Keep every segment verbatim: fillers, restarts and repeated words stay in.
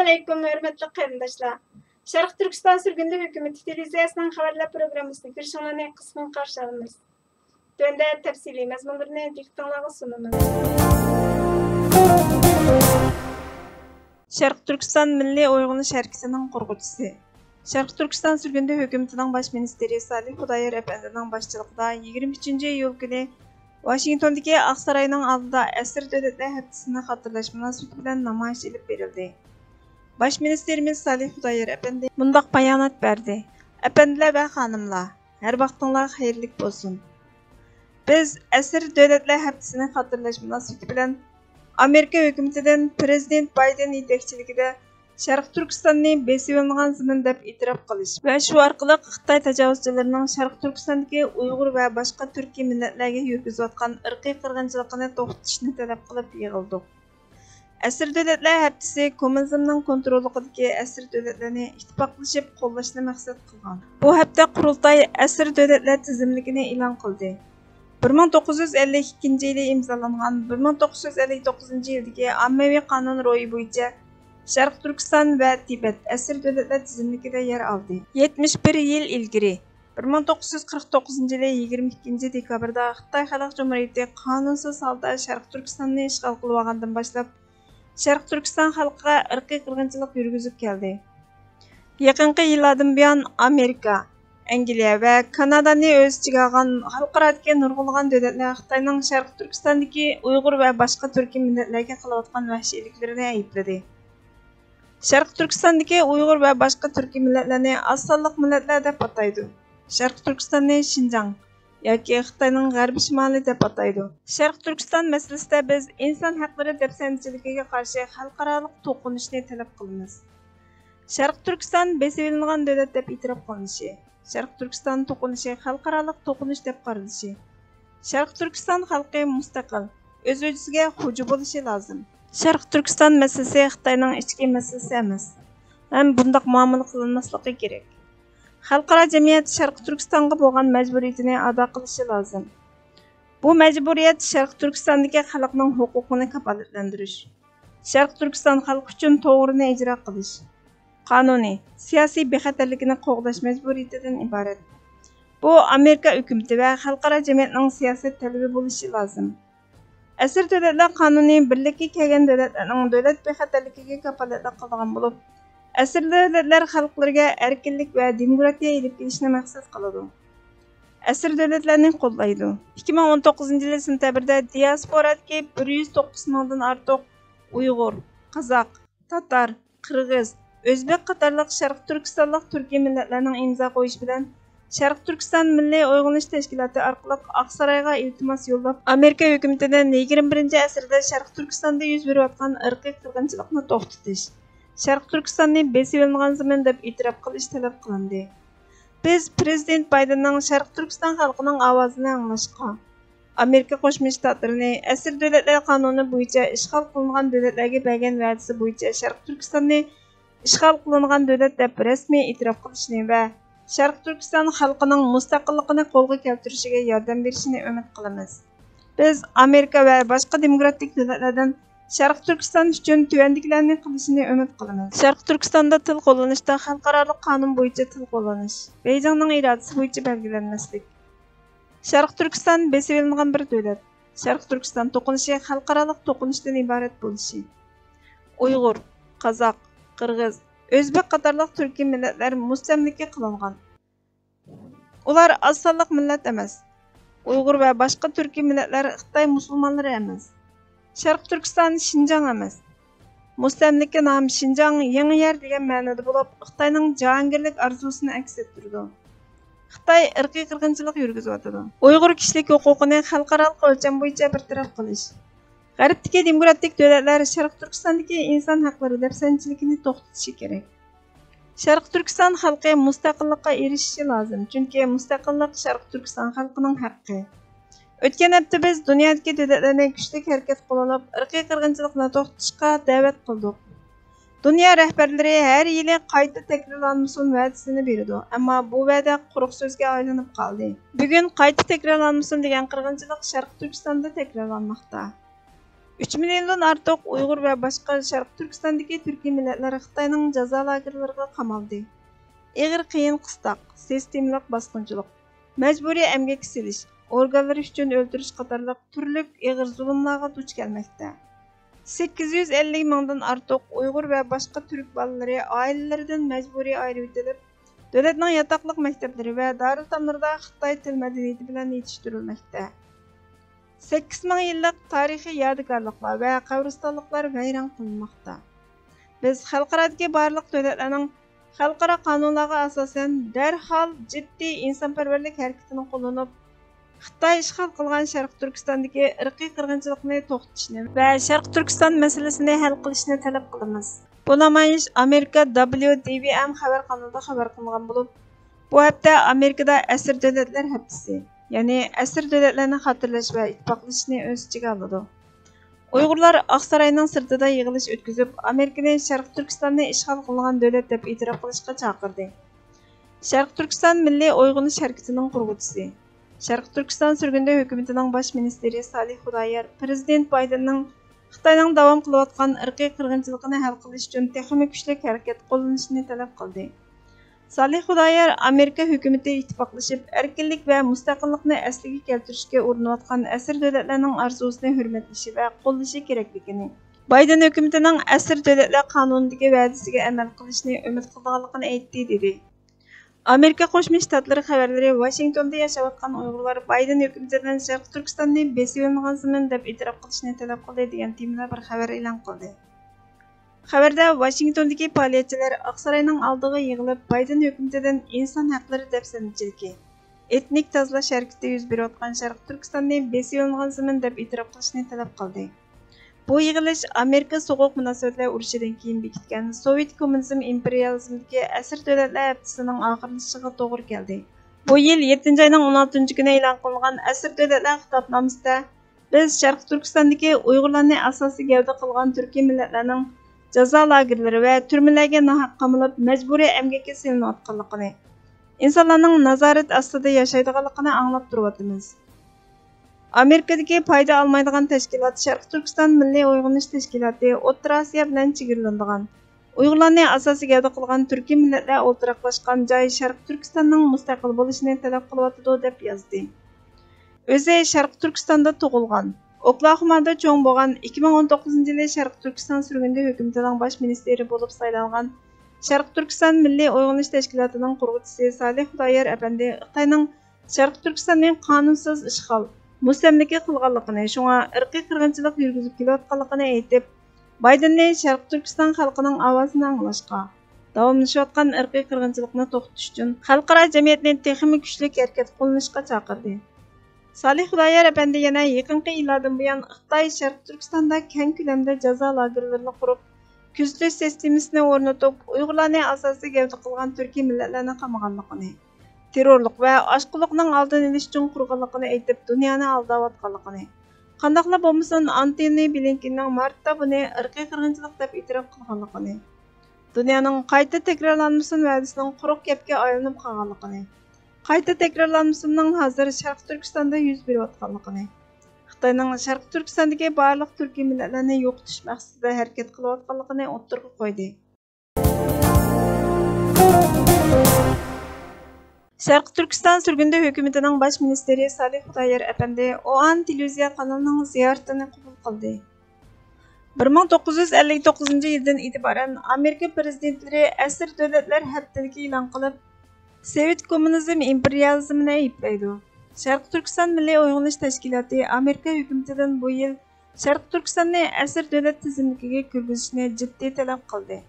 ئەسسالامۇئەلەيكۇم، ھۆرمەتلىك قېرىنداشلار! شەرقىي تۈركىستان سۈرگۈندە ھۆكۈمىتى تېلېۋىزىيەسىنىڭ خەۋەرلەر پروگراممىسىنى كۆرۈشۈڭلارنى قىزغىن قارشى ئالىمىز. تۆۋەندە تەپسىلىي مەزمۇنلىرىنى دىققىتىڭلارغا سۇنىمىز. شەرقىي تۈركىستان مىللىي ئويغىنىش ھەرىكىتىنىڭ قۇرغۇچىسى، شەرقىي تۈركىستان سۈرگۈندە ھۆكۈمىتىنىڭ باش مىنىستىرى سالىھ خۇدايار ئەپەندىنىڭ باشچىلىقىدا يىگىرمە ئۈچىنچى ئىيۇل كۈنى ۋاشىنگتوندىكى ئاقساراينىڭ ئالدىدا ئەسىر دۆلەتلەر ھەپتىسىنى خاتىرىلەش مۇناسىۋىتى بىلەن نامايىش ئېلىپ بېرىلدى. باش مىنىستىرىمىز سالىھ خۇدايار ئەپەندى مۇنداق بايانات بەردى: ئەپەندىلەر ۋە خانىملار، ھەر ۋاقتىڭلار خەيرلىك بولسۇن. بىز ئەسىر دۆلەتلەر ھەپتىسىنى خاتىرىلەش مۇناسىۋىتى بىلەن ئامېرىكا ھۆكۈمىتىدىن پىرېزىدېنت بايدېن يېتەكچىلىكىدە شەرقىي تۈركىستاننى بېسىۋېلىنغان زېمىن دەپ ئېتىراپ قىلىش ۋە شۇ ئارقىلىق خىتاي تاجاۋۇزچىلىرىنىڭ شەرقىي تۈركىستاندىكى ئۇيغۇر ۋە باشقا تۈركىي مىللەتلەرگە يۈرگۈزۈۋاتقان ئىرقىي قىرغىنچىلىقىنى توختىتىشنى تەلەپ قىلىپ يىغىلدۇق. ئەسىر دۆلەتلەر ھەپتىسى كوممۇنىزمنىڭ كونتروللۇقىدىكى ئەسىر دۆلەتلەرنى ئىتتىپاقلىشىپ قوللاشنى مەقسەت قىلغان. بۇ ھەپتە قۇرۇلتاي ئەسىر دۆلەتلەر تىزىملىكىنى ئېلان قىلدى. بىر مىڭ توققۇز يۈز ئەللىك ئىككىنچى يىلى ئىمزالانغان بىر مىڭ توققۇز يۈز ئەللىك توققۇزىنچى يىلدىكى ئاممىۋى قانۇن روھى بويىچە شەرقىي تۈركىستان ۋە تىبەت ئەسىر دۆلەتلەر تىزىملىكىدە يەر ئالدى. يەتمىش بىر يىل ئىلگىرى، بىر مىڭ توققۇز يۈز قىرىق توققۇزىنچى يىلى يىگىرمە ئىككىنچى دېكابىردا خىتاي خەلق جۇمھۇرىيىتى قانۇنسىز ھالدا شەرقىي تۈركىستاننى ئىشغال قىلىۋالغاندىن باشلاپ، شەرقىي تۈركىستان خەلقىگە ئىرقىي قىرغىنچىلىق يۈرگۈزۈپ كەلدى. يېقىنقى يىللاردىن بۇيان ئامېرىكا، ئەنگلىيە ۋە كانادانى ئۆز ئىچىگە ئالغان خەلقئارادىكى نۇرغۇنلىغان دۆلەتلەر خىتاينىڭ شەرقىي تۈركىستاندىكى ئۇيغۇر ۋە باشقا تۈركىي مىللەتلەرگە قىلىۋاتقان ۋەھشىيلىكلىرىنى ئەيىبلىدى. شەرقىي تۈركىستاندىكى ئۇيغۇر ۋە باشقا تۈركىي مىللەتلەرنى ئاز سانلىق مىللەتلەر دەپ ئاتايدۇ. شەرقىي تۈركىستاننى شىنجاڭ ياكى خىتاينىڭ غەربىي شىمالى دەپ ئاتايدۇ. شەرقىي تۈركىستان مەسىلىسىدە بىز ئىنسان ھەقلىرى دەپسەندىچىلىكىگە قارشى خەلقئارالىق توقۇنۇشنى تەلەپ قىلىمىز. شەرقىي تۈركىستان بېسىۋېلىنغان دۆلەت دەپ ئېتىراپ قىلىنىشى، شەرقىي تۈركىستان توقۇنۇشى خەلقئارالىق توقۇنۇش دەپ قارىلىشى، شەرقىي تۈركىستان خەلقى مۇستەقىل، ئۆز-ئۆزىگە خوجا بولۇشى لازىم. شەرقىي تۈركىستان مەسىلىسى خىتاينىڭ ئىچكى مەسىلىسى ئەمەس ھەم بۇنداق مۇئامىلە قىلىنماسلىقى كېرەك. خەلقئارا جەمئىيەت شەرقىي تۈركىستانغا بولغان مەجبۇرىيىتىنى ئادا قىلىشى لازىم. بۇ مەجبۇرىيەت شەرقىي تۈركىستاندىكى خەلقنىڭ ھوقۇقىنى كاپالەتلەندۈرۈش، شەرقىي تۈركىستان خەلقى ئۈچۈن توغرىنى ئىجرا قىلىش، قانۇنىي، سىياسىي بىخەتەرلىكىنى قوغداش مەجبۇرىيىتىدىن ئىبارەت. بۇ ئامېرىكا ھۆكۈمىتى ۋە خەلقئارا جەمئىيەتنىڭ سىياسەت تەلىپى بولۇشى لازىم. ئەسىر دۆلەتلەر قانۇنى بىرلىككە كەلگەن دۆلەتلەرنىڭ دۆلەت بىخەتەرلىكىگە كاپالەتلىك قىلىدىغان بولۇپ، ئەسىر دۆلەتلەر خەلقلىرىگە ئەركىنلىك ۋە دېموكراتىيە ئېلىپ كېلىشنى مەقسەت قىلىدۇ. ئەسىر دۆلەتلەرنى قوللايدۇ. ئىككى مىڭ ئون توققۇزىنچى يىلى سېنتەبىردە دىياسپورادىكى بىر يۈز توققۇز مىڭدىن ئارتۇق ئۇيغۇر، قازاق، تاتار، قىرغىز، ئۆزبېك قاتارلىق شەرقىي تۈركىستانلىق تۈركىي مىللەتلەرنىڭ ئىمزا قويۇشى بىلەن شەرقىي تۈركىستان مىللىي ئويغىنىش تەشكىلاتى ئارقىلىق ئاقسارايغا ئىلتىماس يوللاپ، ئامېرىكا ھۆكۈمىتىدىن يىگىرمە بىرىنچى ئەسىردە شەرقىي تۈركىستاندا يۈز بېرىۋاتقان ئىرقىي قىرغىنچىلىقنى توختىتىش، شەرقىي تۈركىستاننى بېسىۋېلىنغان زېمىن دەپ ئېتىراپ قىلىش تەلەپ قىلىندى. بىز پىرېزىدېنت بايدېننىڭ شەرقىي تۈركىستان خەلقىنىڭ ئاۋازىنى ئاڭلاشقا، ئامېرىكا قوشما شتاتلىرىنى ئەسىر دۆلەتلەر قانۇنى بويىچە ئىشغال قىلىنغان دۆلەتلەرگە بەرگەن ۋەدىسى بويىچە شەرقىي تۈركىستاننى ئىشغال قىلىنغان دۆلەت دەپ رەسمىي ئېتىراپ قىلىشىنى ۋە شەرقىي تۈركىستان خەلقىنىڭ مۇستەقىللىقىنى قولغا كەلتۈرۈشىگە ياردەم بېرىشىنى ئۈمىد قىلىمىز. بىز ئامېرىكا ۋە باشقا دېموكراتىك دۆلەتلەردىن شەرقىي تۈركىستان ئۈچۈن تۆۋەندىكىلەرنى قىلىشىنى ئۈمىد قىلىمىز. شەرقىي تۈركىستاندا تىل قوللىنىشتا خەلقئارالىق قانۇن بويىچە تىل قوللىنىش، بېيجىڭنىڭ ئىرادىسى بويىچە بەلگىلەنمەسلىك. شەرقىي تۈركىستان بېسىۋېلىنغان بىر دۆلەت. شەرقىي تۈركىستان توقۇنۇشى خەلقئارالىق توقۇنۇشتىن ئىبارەت بولۇشى. ئۇيغۇر، قازاق، قىرغىز، ئۆزبېك قاتارلىق تۈركىي مىللەتلەر مۇستەملىكە قىلىنغان. ئۇلار ئاز سانلىق مىللەت ئەمەس. ئۇيغۇر ۋە باشقا تۈركىي مىللەتلەر خىتاي مۇسۇلمانلىرى ئەمەس. شەرقىي تۈركىستان شىنجاڭ ئەمەس. مۇستەملىكە نامى شىنجاڭ يېڭى يەر دېگەن مەنىدە بولۇپ، خىتاينىڭ جاھانگىرلىك ئارزۇسىنى ئەكس ئەتتۈرىدۇ. خىتاي ئىرقىي قىرغىنچىلىق يۈرگۈزۈۋاتىدۇ. ئۇيغۇر كىشىلىك ھوقۇقىنى خەلقئارالىق ئۆلچەم بويىچە بىر تەرەپ قىلىش. غەربتىكى دېموكراتىك دۆلەتلەر شەرقىي تۈركىستاندىكى ئىنسان ھەقلىرى دەپسەندىچىلىكىنى توختىتىشى كېرەك. شەرقىي تۈركىستان خەلقى مۇستەقىللىققا ئېرىشىشى لازىم، چۈنكى مۇستەقىللىق شەرقىي تۈركىستان خەلقىنىڭ ھەققى. ئۆتكەن ھەپتە بىز دۇنيادىكى دۆلەتلەرنى كۈچلۈك ھەرىكەت قوللىنىپ، ئىرقىي قىرغىنچىلىقنى توختىتىشقا دەۋەت قىلدۇق. دۇنيا رەھبەرلىرى ھەر يىلى قايتا تەكرارلانمىسۇن ۋەدىسىنى بېرىدۇ، ئەمما بۇ ۋەدە قۇرۇق سۆزگە ئايلىنىپ قالدى. بۈگۈن قايتا تەكرارلانمىسۇن دېگەن قىرغىنچىلىق شەرقىي تۈركىستاندا تەكرارلانماقتا. ئۈچ مىليوندىن ئارتۇق ئۇيغۇر ۋە باشقا شەرقىي تۈركىستاندىكى تۈركىي مىللەتلەر خىتاينىڭ جازا لاگېرلىرىغا قامالدى. ئېغىر قىيىن قىستاق، سىستېمىلىق باسقۇنچىلىق، مەجبۇرىي ئەمگەككە سېلىش، ئورگانلىرى ئۈچۈن ئۆلتۈرۈش قاتارلىق تۈرلۈك ئېغىر زۇلۇملارغا دۇچ كەلمەكتە. سەككىز يۈز ئەللىك مىڭدىن ئارتۇق ئۇيغۇر ۋە باشقا تۈرك بالىلىرى ئائىلىلىرىدىن مەجبۇرىي ئايرىۋېتىلىپ، دۆلەتنىڭ ياتاقلىق مەكتەپلىرى ۋە دارىلئېتاملىرىدا خىتاي تىل مەدەنىيىتى بىلەن يېتىشتۈرۈلمەكتە. سەككىز مىڭ يىللىق تارىخىي يادىكارلىقلار ۋە قەبرىستانلىقلار ۋەيران قىلىنماقتا. بىز خەلقئارادىكى بارلىق دۆلەتلەرنىڭ خەلقئارا قانۇنلارغا ئاساسەن، دەرھال جىددىي ئىنسانپەرۋەرلىك ھەرىكىتىنى قوللىنىپ، خىتاي ئىشغال قىلغان شەرقىي تۈركىستاندىكى ئىرقىي قىرغىنچىلىقنى توختىتىشنى ۋە شەرقىي تۈركىستان مەسىلىسىنى ھەل قىلىشنى تەلەپ قىلىمىز. بۇ نامايىش ئامېرىكا W D V M خەۋەر قانىلىدا خەۋەر قىلىنغان بولۇپ، بۇ ھەپتە ئامېرىكىدا ئەسىر دۆلەتلەر ھەپتىسى، يەنى ئەسىر دۆلەتلەرنى خاتىرىلەش ۋە ئىتتىپاقلىشىشنى ئۆز ئىچىگە ئالىدۇ. ئۇيغۇرلار ئاقساراينىڭ سىرتىدا يىغىلىش ئۆتكۈزۈپ، ئامېرىكىنى شەرقىي تۈركىستاننى ئىشغال قىلغان دۆلەت دەپ ئېتىراپ قىلىشقا چاقىردى. شەرقىي تۈركىستان مىللىي ئويغىنىش ھەرىكىتىنىڭ قۇرغۇچىسى، شەرقىي تۈركىستان سۈرگۈندە ھۆكۈمىتىنىڭ باش مىنىستىرى سالىھ خۇدايار پىرېزىدېنت بايدېننىڭ خىتاينىڭ داۋام قىلىۋاتقان ئىرقىي قىرغىنچىلىقىنى ھەل قىلىش ئۈچۈن تېخىمۇ كۈچلۈك ھەرىكەت قوللىنىشىنى تەلەپ قىلدى. سالىھ خۇدايار ئامېرىكا ھۆكۈمىتى ئىتتىپاقلىشىپ، ئەركىنلىك ۋە مۇستەقىللىقنى ئەسلىگە كەلتۈرۈشكە ئۇرۇنۇۋاتقان ئەسىر دۆلەتلەرنىڭ ئارزۇسىنى ھۆرمەتلىشى ۋە قوللىشى كېرەكلىكىنى، بايدېن ھۆكۈمىتىنىڭ ئەسىر دۆلەتلەر قانۇنىدىكى ۋەدىسىگە ئەمەل قىلىشنى ئۈمىد قىلىدىغانلىقىنى ئېيتتى، دېدى. ئامېرىكا قوشما شتاتلىرى خەۋەرلىرى ۋاشىنگتوندا ياشاۋاتقان ئۇيغۇرلار بايدېن ھۆكۈمىتىدىن شەرقىي تۈركىستاننى بېسىۋېلىنغان زېمىن دەپ ئېتىراپ قىلىشنى تەلەپ قىلدى دېگەن تېمىدا بىر خەۋەر ئېلان قىلدى. خەۋەردە ۋاشىنگتوندىكى پائالىيەتچىلەر ئاقساراينىڭ ئالدىغا يىغىلىپ، بايدېن ھۆكۈمىتىدىن ئىنسان ھەقلىرى دەپسەندىچىلىكى، ئېتنىك تازىلاش ھەرىكىتى يۈز بېرىۋاتقان شەرقىي تۈركىستاننى بېسىۋېلىنغان زېمىن دەپ ئېتىراپ قىلىشنى تەلەپ قىلدى. بۇ يىغىلىش ئامېرىكا سوغۇق مۇناسىۋەتلەر ئۇرۇشىدىن كېيىن بېكىتكەن سوۋېت كوممۇنىزم ئىمپېرىيالىزمىدىكى ئەسىر دۆلەتلەر ھەپتىسىنىڭ ئاخىرلىشىشىغا توغرا كەلدى. بۇ يىل يەتتىنچى ئاينىڭ ئون ئالتىنچى كۈنى ئېلان قىلىنغان ئەسىر دۆلەتلەر خىتابنامىسىدە، بىز شەرقىي تۈركىستاندىكى ئۇيغۇرلارنى ئاساسىي گەۋدە قىلغان تۈركىي مىللەتلەرنىڭ جازا لاگېرلىرى ۋە تۈرمىلەرگە ناھەق قامىلىپ، مەجبۇرىي ئەمگەككە سېلىنىۋاتقانلىقىنى، ئىنسانلارنىڭ نازارەت ئاستىدا ياشايدىغانلىقىنى ئاڭلاپ تۇرۇۋاتىمىز. ئامېرىكىدىكى پايدا ئالمايدىغان تەشكىلات شەرقىي تۈركىستان مىللىي ئويغىنىش تەشكىلاتى ئوتتۇرا ئاسىيا بىلەن چېگرىلىنىدىغان، ئۇيغۇرلارنى ئاساسىي گەۋدە قىلغان تۈركىي مىللەتلەر ئولتۇراقلاشقان جاي شەرقىي تۈركىستاننىڭ مۇستەقىل بولۇشىنى تەلەپ قىلىۋاتىدۇ، دەپ يازدى. ئۆزى شەرقىي تۈركىستاندا تۇغۇلغان، ئوكلاھومادا چوڭ بولغان، ئىككى مىڭ ئون توققۇزىنچى يىلى شەرقىي تۈركىستان سۈرگۈندە ھۆكۈمىتىنىڭ باش مىنىستىرى بولۇپ سايلانغان شەرقىي تۈركىستان مىللىي ئويغىنىش تەشكىلاتىنىڭ قۇرغۇچىسى سالىھ خۇدايار ئەپەندى خىتاينىڭ شەرقىي تۈركىستاننى قانۇنسىز ئىشغال، مۇستەملىكە قىلغانلىقىنى، شۇڭا ئىرقىي قىرغىنچىلىق يۈرگۈزۈپ كېلىۋاتقانلىقىنى ئېيتىپ، بايدېننى شەرقىي تۈركىستان خەلقىنىڭ ئاۋازىنى ئاڭلاشقا، داۋاملىشىۋاتقان ئىرقىي قىرغىنچىلىقنى توختىتىش ئۈچۈن خەلقئارا جەمئىيەتنى تېخىمۇ كۈچلۈك ھەرىكەت قوللىنىشقا چاقىردى. سالىھ خۇدايار ئەپەندى يەنە يېقىنقى يىللاردىن بۇيان خىتاي شەرقىي تۈركىستاندا كەڭ كۆلەمدە جازا لاگېرلىرىنى قۇرۇپ، كۆزىتىش سىستېمىسىنى ئورنىتىپ، ئۇيغۇرلارنى ئاساسىي گەۋدە قىلغان تۈركىي مىللەتلەرنى قامىغانلىقىنى، تېررورلۇق ۋە ئاشقۇنلۇقنىڭ ئالدىنى ئېلىش ئۈچۈن قۇرغانلىقىنى ئېيتىپ، دۇنيانى ئالداۋاتقانلىقىنى، قانداقلا بولمىسۇن، ئانتونى بلىنكېننىڭ مارتتا بۇنى ئىرقىي قىرغىنچىلىق دەپ ئېتىراپ قىلغانلىقىنى، دۇنيانىڭ قايتا تەكرارلانمىسۇن ۋەدىسىنىڭ قۇرۇق گەپكە ئايلىنىپ قالغانلىقىنى، قايتا تەكرارلانمىسۇننىڭ ھازىر شەرقىي تۈركىستاندا يۈز بېرىۋاتقانلىقىنى، خىتاينىڭ شەرقىي تۈركىستاندىكى بارلىق تۈركىي مىللەتلەرنى يوقىتىش مەقسىتىدە ھەرىكەت قىلىۋاتقانلىقىنى ئوتتۇرىغا قويدى. شەرقىي تۈركىستان سۈرگۈندە ھۆكۈمىتىنىڭ باش مىنىستىرى سالىھ خۇدايار ئەپەندى ئوئان تېلېۋىزىيە قانىلىنىڭ زىيارىتىنى قوبۇل قىلدى. بىر مىڭ توققۇز يۈز ئەللىك توققۇزىنچى يىلدىن ئېتىبارەن ئامېرىكا پىرېزىدېنتلىرى ئەسىر دۆلەتلەر ھەپتىلىكى ئېلان قىلىپ، سوۋېت كوممۇنىزم ئىمپېرىيالىزمىنى ئەيىبلەيدۇ. شەرقىي تۈركىستان مىللىي ئويغىنىش تەشكىلاتى ئامېرىكا ھۆكۈمىتىدىن بۇ يىل شەرقىي تۈركىستاننى ئەسىر دۆلەت تىزىملىكىگە كىرگۈزۈشنى جىددىي تەلەپ قىلدى.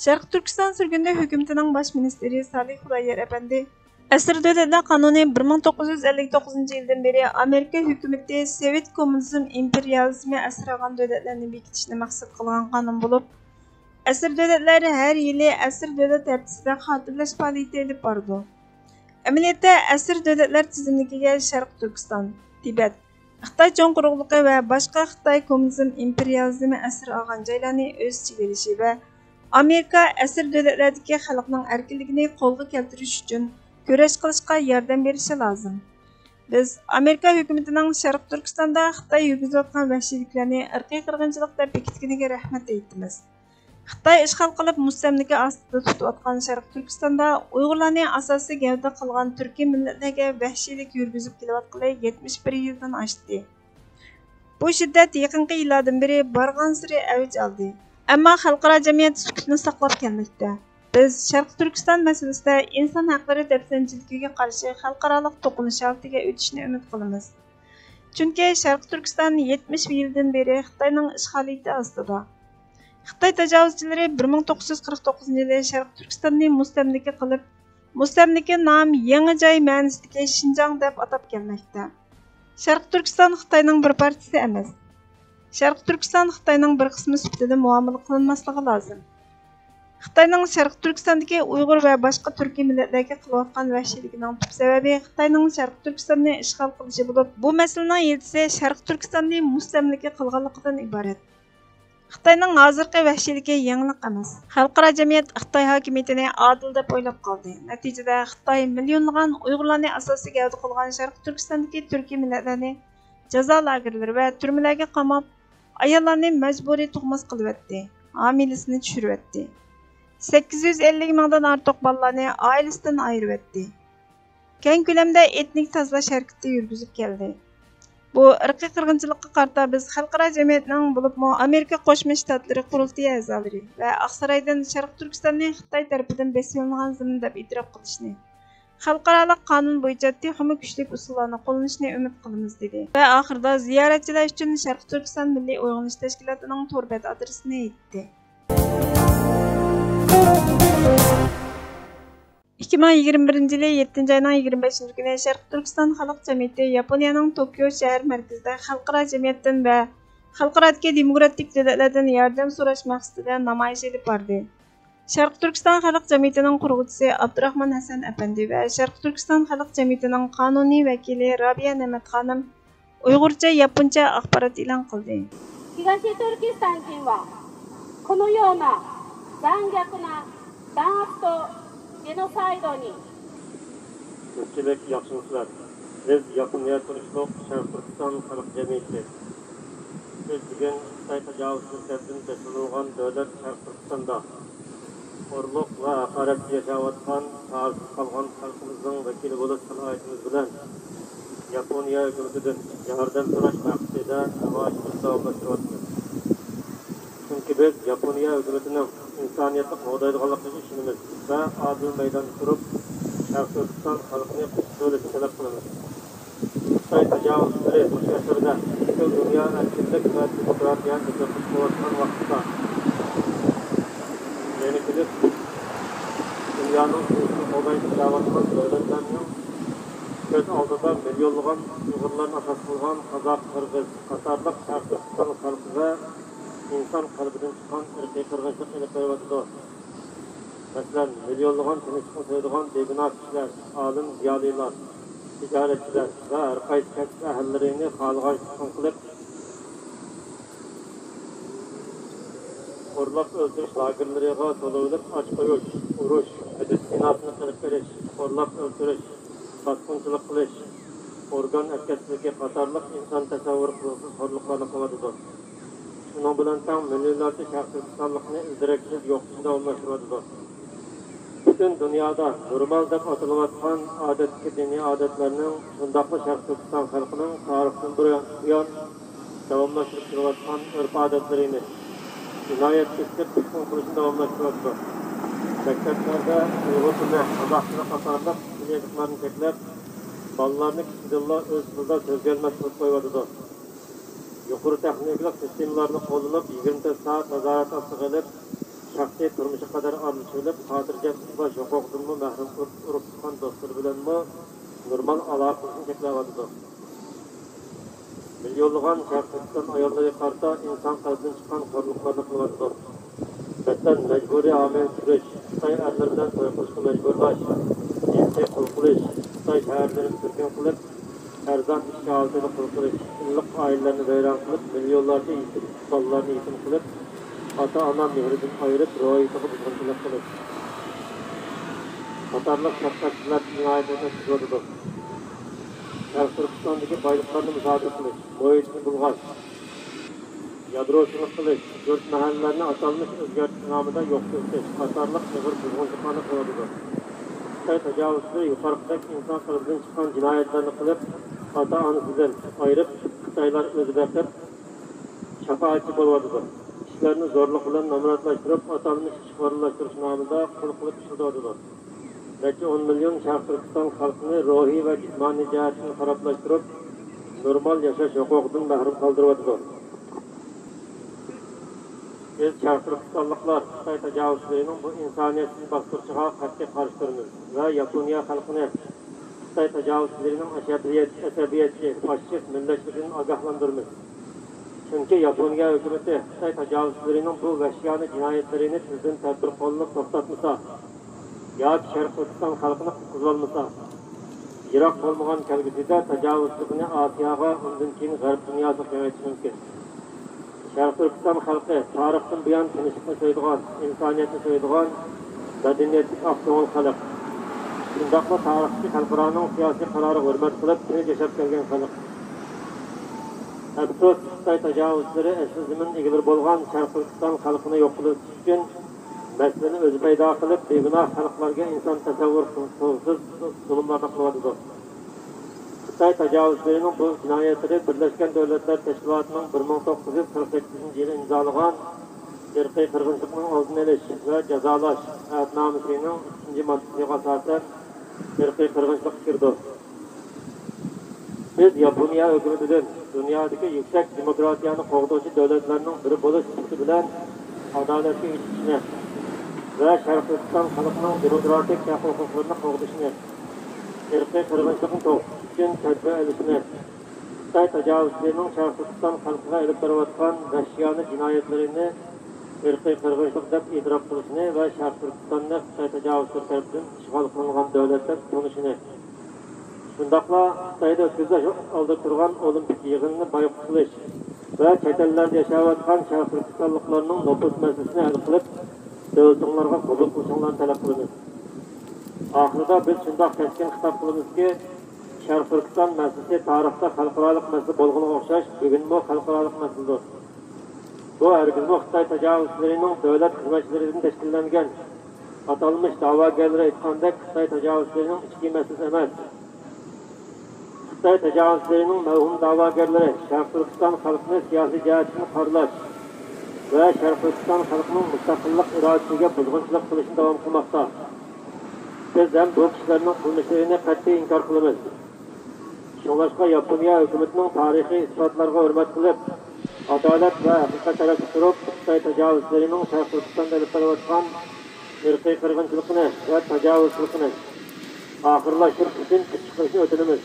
شەرقىي تۈركىستان سۈرگۈندە ھۆكۈمىتىنىڭ باش مىنىستىرى سالىھ خۇدايار ئەپەندى، ئەسىر دۆلەتلەر قانۇنى بىر مىڭ توققۇز يۈز ئەللىك توققۇزىنچى يىلدىن بېرى ئامېرىكا ھۆكۈمىتى سوۋېت كوممۇنىزم ئىمپېرىيالىزمى ئەسىر ئالغان دۆلەتلەرنى بېكىتىشنى مەقسەت قىلغان قانۇن بولۇپ، ئەسىر دۆلەتلەر ھەر يىلى ئەسىر دۆلەت ھەپتىسىدە خاتىرىلەش پائالىيىتى ئېلىپ بارىدۇ. ئەمەلىيەتتە، ئەسىر دۆلەتلەر تىزىملىكىگە شەرقىي تۈركىستان، تىبەت، خىتاي چوڭ قۇرۇقلۇقى ۋە باشقا خىتاي كوممۇنىزم ئىمپېرىيالىزمى ئەسىر ئالغان جايلارنى ئۆز ئىچىگە ئېلىشى ۋە ئامېرىكا ئەسىر دۆلەتلەردىكى خەلقنىڭ ئەركىنلىكىنى قولغا كەلتۈرۈش ئۈچۈن كۈرەش قىلىشقا ياردەم بېرىشى لازىم. بىز ئامېرىكا ھۆكۈمىتىنىڭ شەرقىي تۈركىستاندا خىتاي يۈرگۈزۈۋاتقان ۋەھشىيلىكلەرنى ئىرقىي قىرغىنچىلىق دەپ بېكىتكىنىگە رەھمەت ئېيتىمىز. خىتاي ئىشغال قىلىپ، مۇستەملىكە ئاستىدا تۇتۇۋاتقان شەرقىي تۈركىستاندا ئۇيغۇرلارنى ئاساسىي گەۋدە قىلغان تۈركىي مىللەتلەرگە ۋەھشىيلىك يۈرگۈزۈپ كېلىۋاتقىلى يەتمىش بىر يىلدىن ئاشتى. بۇ شىددەت يېقىنقى يىللاردىن بېرى بارغانسېرى ئەۋج ئالدى. ئەمما خەلقئارا جەمئىيەت سۈكۈتنى ساقلاپ كەلمەكتە. بىز شەرقىي تۈركىستان مەسىلىسىدە ئىنسان ھەقلىرى دەپسەندىچىلىكىگە قارشى خەلقئارالىق توقۇنۇش ھالىتىگە ئۆتۈشىنى ئۈمىد قىلىمىز. چۈنكى شەرقىي تۈركىستان يەتمىش يىلدىن بېرى خىتاينىڭ ئىشغالىيىتى ئاستىدا. خىتاي تاجاۋۇزچىلىرى بىر مىڭ توققۇز يۈز قىرىق توققۇزىنچى يىلى شەرقىي تۈركىستاننى مۇستەملىكە قىلىپ، مۇستەملىكە نامى يېڭى جاي مەنىسىدىكى شىنجاڭ دەپ ئاتاپ كەلمەكتە. شەرقىي تۈركىستان خىتاينىڭ بىر پارچىسى ئەمەس. شەرقىي تۈركىستان خىتاينىڭ بىر قىسمى سۈپىتىدە مۇئامىلە قىلىنماسلىقى لازىم. خىتاينىڭ شەرقىي تۈركىستاندىكى ئۇيغۇر ۋە باشقا تۈركىي مىللەتلەرگە قىلىۋاتقان ۋەھشىيلىكىنىڭ تۈپ سەۋەبى خىتاينىڭ شەرقىي تۈركىستاننى ئىشغال قىلىشى بولۇپ، بۇ مەسىلىنىڭ يىلتىزى شەرقىي تۈركىستاننى مۇستەملىكە قىلغانلىقىدىن ئىبارەت. خىتاينىڭ ھازىرقى ۋەھشىيلىكى يېڭىلىق ئەمەس. خەلقئارا جەمئىيەت خىتاي ھاكىمىيىتىنى ئادىل دەپ ئويلاپ قالدى. نەتىجىدە، خىتاي مىليونلىغان ئۇيغۇرلارنى ئاساسىي گەۋدە قىلغان شەرقىي تۈركىستاندىكى تۈركىي مىللەتلەرنى جازا لاگېرلىرى ۋە تۈرمىلەرگە قاماپ، ئاياللارنى مەجبۇرىي تۇغماس قىلىۋەتتى، ھامىلىسىنى چۈشۈرۈۋەتتى. سەككىز يۈز ئەللىك مىڭدىن ئارتۇق بالىلارنى ئائىلىسىدىن ئايرىۋەتتى. كەڭ كۆلەمدە ئېتنىك تازىلاش ھەرىكىتى يۈرگۈزۈپ كەلدى. بۇ ئىرقىي قىرغىنچىلىققا قارىتا بىز خەلقئارا جەمئىيەتنىڭ، بولۇپمۇ ئامېرىكا قوشما شتاتلىرى قۇرۇلتىيى ئەزالىرى ۋە ئاقسارايدىن شەرقىي تۈركىستاننى خىتاي تەرىپىدىن بېسىۋېلىنغان زېمىن دەپ ئېتىراپ قىلىشنى، خەلقئارالىق قانۇن بويىچە تېخىمۇ كۈچلۈك ئۇسۇللارنى قوللىنىشنى ئۈمىد قىلىمىز، دېدى ۋە ئاخىرىدا زىيارەتچىلەر ئۈچۈن شەرقىي تۈركىستان مىللىي ئويغىنىش تەشكىلاتىنىڭ تور بەت ئادرېسىنى ئېيتتى. ئىككى مىڭ يىگىرمە بىرىنچى يىلى يەتتىنچى ئاينىڭ يىگىرمە بەشىنچى كۈنى شەرقىي تۈركىستان خەلق جەمئىيىتى ياپونىيەنىڭ توكيو شەھەر مەركىزىدە خەلقئارا جەمئىيەتتىن ۋە خەلقئارادىكى دېموكراتىك دۆلەتلەردىن ياردەم سوراش مەقسىتىدە نامايىش ئېلىپ باردى. شەرقىي تۈركىستان خەلق جەمئىيىتىنىڭ قۇرغۇچىسى ئابدۇراخمان ھەسەن ئەپەندى ۋە شەرقىي تۈركىستان خەلق جەمئىيىتىنىڭ قانۇنىي ۋەكىلى رابىيە نەمەت خانىم ئۇيغۇرچە، ياپونچە ئاخبارات ئېلان قىلدى. 東トルキスタン人はこのような残虐な、弾圧とジェノサイドに كۆپچىلىك ياخشىمۇسىلەر؟ بىز ياپونىيە تۇرۇشلۇق شەرقىي تۈركىستان خەلق جەمئىيىتى. بىز بۈگۈن خىتاي تاجاۋۇزچىلىرى تەرىپىدىن بېسىلىۋالغان دۆلەت شەرقىي تۈركىستاندا خورلۇق ۋە ھاقارەتتە ياشاۋاتقان چارىسىز قالغان خەلقىمىزنىڭ ۋەكىلى بولۇش سالاھىيىتىمىز بىلەن ياپونىيە ھۆكۈمىتىدىن ياردەم سوراش مەقسىتىدە نامايىشىمىزنى داۋاملاشتۇرۇۋاتىمىز. چۈنكى بىز ياپونىيە ھۆكۈمىتىنىڭ ئىنسانىيەتنى قوغدايدىغانلىقىغا ئىشىنىمىز ۋە ئادىل مەيداندا تۇرۇپ، شەرقىي تۈركىستان خەلقىنى قۇتقۇزۇۋېلىشنى تەلەپ قىلىمىز. خىتاي تاجاۋۇزچىلىرى مۇشۇ ئەسىردە پۈتكۈل دۇنيا ئەركىنلىك ۋە دېموكراتىيەنى تەجەببۇس قىلىۋاتقان ۋاقىتتا، يەنە كېلىپ دۇنيانىڭ تىنچلىقىنى قوغدايدىغان دەۋاتقان دۆلەتلەرنىڭ كۆز ئالدىدا مىليونلىغان ئۇيغۇرلارنى ئاساس قىلغان قازاق، قىرغىز قاتارلىق شەرقىي تۈركىستان خەلقى ۋە ئىنسان قەلبىدىن چىققان ئىرقىي قىرغىنچىلىق ئېلىپ بېرىۋاتىدۇ. مەسىلەن، مىليونلىغان تىنچلىقنى سۆيىدىغان بىگۇناھ كىشىلەر، ئالىم، زىيالىيلار، تىجارەتچىلەر ۋە ھەر قايسى كەسىپ ئەھلىلىرىنى خالىغانچە تۇتقۇن قىلىپ، خورلاپ ئۆلتۈرۈش لاگېرلىرىغا سولىۋېلىپ، ئاچ قويۇش، ئۇرۇش، بېدىت زىناسىنى قىلىپ بېرىش، خورلاپ ئۆلتۈرۈش، باسقۇنچىلىق قىلىش، ئورگان ئەتكەسچىلىكى قاتارلىق ئىنسان تەسەۋۋۇرى قىلغۇسىز خورلۇقلارنى قىلىۋاتىدۇ. شۇنىڭ بىلەن تەڭ مىليونلارچە شەرقىي تۈركىستانلىقنى ئىز-دېرەكسىز يوقىتىشنى داۋاملاشتۇرۇۋاتىدۇ. پۈتۈن دۇنيادا نورمال دەپ ئاتىلىۋاتقان ئادەتتىكى دىنىي ئادەتلەرنىڭ، شۇنداقلا شەرقىي تۈركىستان خەلقىنىڭ تارىختىن بۇيان داۋاملاشتۇرۇپ كېلىۋاتقان ئۆرپ-ئادەتلىرىنى جىنايەتكە ئىشلىتىپ تۇتقۇن قىلىشنى داۋاملاشتۇرۇۋاتىدۇ. مەكتەپلەردە ئۇيغۇر تىلى، قازاق تىلى قاتارلىق تىل يېزىقلارنى چەكلەپ، بالىلارنى كىچىكىدىنلا ئۆز تىلىدا سۆزگە ئالماس قىلىپ قويۇۋاتىدۇ. يۇقىرى تېخنىكىلىق سىستېمىلارنى قوللىنىپ، يىگىرمە تۆت سائەت نازارەت ئاستىغا ئېلىپ، شەخسىي تۇرمۇشىغا قەدەر ئارىلىشىۋېلىپ، خاتىرجەم ئۇخلاش ھوقۇقىدىنمۇ مەھرۇم قىلىپ، ئۇرۇق-تۇغقان دوستلىرى بىلەنمۇ نورمال ئالاقىلىشىشنى چەكلەۋاتىدۇ. مىليونلىغان شەرقىي تۈركىستان ئاياللىرىغا قارىتا ئىنسان قەلبىدىن چىققان خورلۇقلارنى قىلىۋاتىدۇ. مەسىلەن، مەجبۇرىي ھامىلە چۈشۈرۈش، خىتاي ئەرلىرى بىلەن توي قىلىشقا مەجبۇرلاش، جىنسىي قۇل قىلىش، خىتاي شەھەرلىرىنى سۈرگۈن قىلىپ، ئەرزان ئىش ھالىتىدە قۇل قىلىش، ئىللىق ئائىلىلەرنى ۋەيران قىلىپ، مىليونلارچە يېتىم بالىلارنى يېتىم قىلىپ، ئاتا-ئانا مېھرىدىن ئايرىپ، روھىيىتىغا بۇزغۇنچىلىق قىلىش قاتارلىق شەپقەتسىزلەرچە جىنايەتلەرنى ئۆتكۈزۈۋاتىدۇ. شەرقىي تۈركىستاندىكى بايلىقلارنى مۇسادىرە قىلىش، مۇھىتنى بۇلغاش، يادروچىلىق قىلىش، يۇرت، مەھەللىلەرنى ئاتالمىش ئۆزگەرتىش نامىدا يوقىتىۋېتىش قاتارلىق ئېغىر بۇزغۇنچىلىقلارنى قىلىۋاتىدۇ. خىتاي تاجاۋۇزچىلىرى يۇقىرىقىدەك ئىنسان قەلبىدىن چىققان جىنايەتلەرنى قىلىپ، ئاتا-ئانىسىدىن ئايرىپ، خىتايلار ئۆزى بېقىپ، شاپائەتچى بولۇۋاتىدۇ. كىشىلەرنى زورلۇق بىلەن نامراتلاشتۇرۇپ، ئاتالمىش ئىشقورلاشتۇرۇش نامىدا قۇل قىلىپ ئىشلىتىۋاتىدۇ. نەچچە ئون مىليون شەرقىي تۈركىستان خەلقىنى روھىي ۋە جىسمانىي جەھەتتىن خارابلاشتۇرۇپ، نورمال ياشاش ھوقۇقىدىن مەھرۇم قالدۇرۇۋاتىدۇ. بىز شەرقىي تۈركىستانلىقلار خىتاي تاجاۋۇزچىلىرىنىڭ بۇ ئىنسانىيەتسىز باستۇرۇشىغا قەتئىي قارشى تۇرىمىز ۋە ياپونىيە خەلقىنى خىتاي تاجاۋۇزچىلىرىنىڭ ئەسەبىيەت-، ئەسەبىيەتچى، فاشىست مىللەتچىلىكىدىن ئاگاھلاندۇرىمىز. چۈنكى ياپونىيە ھۆكۈمىتى خىتاي تاجاۋۇزچىلىرىنىڭ بۇ ۋەھشىيانە جىنايەتلىرىنى تېزدىن تەدبىر قوللىنىپ توختاتمىسا ياكى شەرقىي تۈركىستان خەلقىنى قۇتقۇزالمىسا، يىراق بولمىغان كەلگۈسىدە تاجاۋۇزچىلىقىنى ئاسىياغا، ئۇندىن كېيىن غەرب دۇنياسىغا كېڭەيتىشى مۇمكىن. شەرقىي تۈركىستان خەلقى تارىختىن بۇيان تىنچلىقنى سۆيىدىغان، ئىنسانىيەتنى سۆيىدىغان، مەدەنىيەتلىك، ئاق كۆڭۈل خەلق. شۇنداقلا تارىختىكى خەلقئارانىڭ سىياسىي قارارىغا ھۆرمەت قىلىپ، تىنچ ياشاپ كەلگەن خەلق. ئەپسۇس، خىتاي تاجاۋۇزچىلىرى ئەسلى زېمىن ئىگىلىرى بولغان شەرقىي تۈركىستان خەلقىنى يوق قىلىش ئۈچۈن مەسىلىنى ئۆزى پەيدا قىلىپ، بىگۇناھ خەلقلەرگە ئىنسان تەسەۋۋۇر قىلغۇسىز زۇلۇملارنى قىلىۋاتىدۇ. خىتاي تاجاۋۇزچىلىرىنىڭ بۇ جىنايەتلىرى بىرلەشكەن دۆلەتلەر تەشكىلاتىنىڭ بىر مىڭ توققۇز يۈز قىرىق سەككىزىنچى يىلى ئىمزالىغان ئىرقىي قىرغىنچىلىقنىڭ ئالدىنى ئېلىش ۋە جازالاش ئەھدىنامىسىنىڭ ئىككىنچى ماددىسىغا ئاساسەن ئىرقىي قىرغىنچىلىققا كىرىدۇ. بىز ياپونىيە ھۆكۈمىتىدىن دۇنيادىكى يۈكسەك دېموكراتىيەنى قوغدىغۇچى دۆلەتلەرنىڭ بىرى بولۇش سۈپىتى بىلەن ئادالەتكە ئېرىشىشنى ۋە شەرقىي تۈركىستان خەلقىنىڭ دېموكراتىك ھەق-ھوقۇقلىرىنى قوغدىشىنى، ئىرقىي قىرغىنچىلىقنى توختىتىش ئۈچۈن تەدبىر ئېلىشنى، خىتاي تاجاۋۇزچىلىرىنىڭ شەرقىي تۈركىستان خەلقىگە ئېلىپ بېرىۋاتقان ۋەھشىيانە جىنايەتلىرىنى ئىرقىي قىرغىنچىلىق دەپ ئېتىراپ قىلىشنى ۋە شەرقىي تۈركىستاننى خىتاي تاجاۋۇزچىلىرى تەرىپىدىن ئىشغال قىلىنغان دۆلەت دەپ تونۇشىنى، شۇنداقلا خىتايدا ئۆتكۈزۈلۈش ئالدىدا تۇرغان ئولىمپىك يىغىنىنى بايقۇت قىلىش ۋە چەت ئەللەردە ياشاۋاتقان شەرقىي تۈركىستانلىقلارنىڭ نوپۇس مەسىلىسىنى ھەل قىلىپ، دۆلىتىڭلارغا قوبۇل قىلىشىڭلارنى تەلەپ قىلىمىز. ئاخىرىدا بىز شۇنداق كەسكىن خىتاب قىلىمىزكى، شەرقىي تۈركىستان مەسىلىسى تارىختا خەلقئارالىق مەسىلە بولغىنىغا ئوخشاش، بۈگۈنمۇ خەلقئارالىق مەسىلىدۇر. بۇ ھەرگىزمۇ خىتاي تاجاۋۇزچىلىرىنىڭ دۆلەت خىزمەتچىلىرىدىن تەشكىللەنگەن ئاتالمىش دەۋاگەرلىرى ئېيتقاندەك خىتاي تاجاۋۇزچىلىرىنىڭ ئىچكى مەسىلىسى ئەمەس. خىتاي تاجاۋۇزچىلىرىنىڭ مەۋھۇم دەۋاگەرلىرى شەرقىي تۈركىستان خەلقىنى سىياسىي جەھەتتىن قارىلاش ۋە شەرقىي تۈركىستان خەلقىنىڭ مۇستەقىللىق ئىرادىسىگە بۇزغۇنچىلىق قىلىشنى داۋام قىلماقتا. بىز ھەم بۇ كىشىلەرنىڭ قىلمىشلىرىنى قەتئىي ئىنكار قىلىمىز. شۇڭلاشقا ياپونىيە ھۆكۈمىتىنىڭ تارىخىي ئىسپاتلارغا ھۆرمەت قىلىپ، ئادالەت ۋە ھەقىقەت تەرەپتە تۇرۇپ، خىتاي تاجاۋۇزچىلىرىنىڭ شەرقىي تۈركىستاندا ئېلىپ بېرىۋاتقان ئىرقىي قىرغىنچىلىقىنى ۋە تاجاۋۇزچىلىقىنى ئاخىرلاشتۇرۇش ئۈچۈن كۈچ چىقىرىشنى ئۆتۈنىمىز.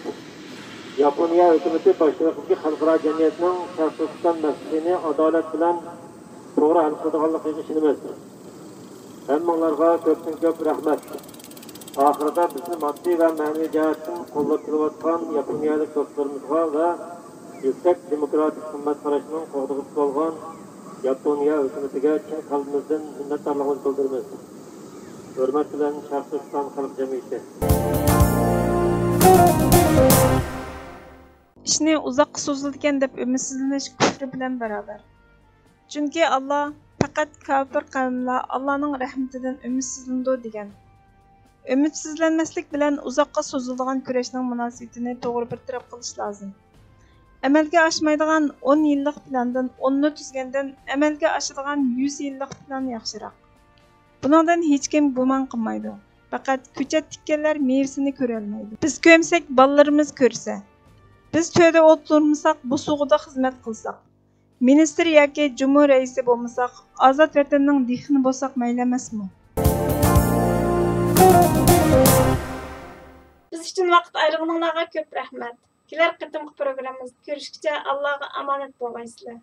ياپونىيە ھۆكۈمىتى باشچىلىقىدىكى خەلقئارا جەمئىيەتنىڭ شەرقىي تۈركىستان مەسىلىسىنى ئادالەت بىلەن توغرا ھەل قىلىدىغانلىقىغا ئىشىنىمىز. ھەممىڭلارغا كۆپتىن كۆپ رەھمەت. ئاخىرىدا بىزنى ماددىي ۋە مەنىۋى جەھەتتىن قوللاپ كېلىۋاتقان ياپونىيەلىك دوستلىرىمىزغا ۋە يۈكسەك دېموكراتىك قىممەت قاراشنىڭ قوغدىغۇچىسى بولغان ياپونىيە ھۆكۈمىتىگە چىن قەلبىمىزدىن مىننەتدارلىقىمىزنى بىلدۈرىمىز. ھۆرمەت بىلەن، شەرقىي تۈركىستان خەلق جەمئىيىتى. ئىشنى ئۇزاققا سوزىدىكەن دەپ ئۈمىدسىزلىنىش كۇفر بىلەن باراۋەر. چۈنكى ئاللا، پەقەت كاپىر قەۋملا ئاللانىڭ رەھمىتىدىن ئۈمىدسىزلىنىدۇ، دېگەن. ئۈمىدسىزلەنمەسلىك بىلەن ئۇزاققا سوزۇلىدىغان كۈرەشنىڭ مۇناسىۋىتىنى توغرا بىر تەرەپ قىلىش لازىم. ئەمەلگە ئاشمايدىغان ئون يىللىق پىلاندىن ئوننى تۈزگەندىن ئەمەلگە ئاشىدىغان يۈز يىللىق پىلان ياخشىراق. بۇنىڭدىن ھېچكىم گۇمان قىلمايدۇ. پەقەت كۆچەت تىككەنلەر مېۋىسىنى كۆرەلمەيدۇ. بىز كۆمسەك، بالىلىرىمىز كۆرسە. بىز تۆدە ئولتۇرمىساق، بوسۇغىدا خىزمەت قىلساق. مىنىستىر ياكى جۇمھۇر رەئىسى بولمىساق، ئازاد ۋەتەننىڭ دېھقىنى بولساق مەيلى ئەمەسمۇ؟ بىز ئۈچۈن ۋاقىت ئايرىغىنىڭلارغا كۆپ رەھمەت. كېلەر قېتىمقى پروگراممىمىزدا كۆرۈشكىچە ئاللاغا ئامانەت بولغايسىلەر.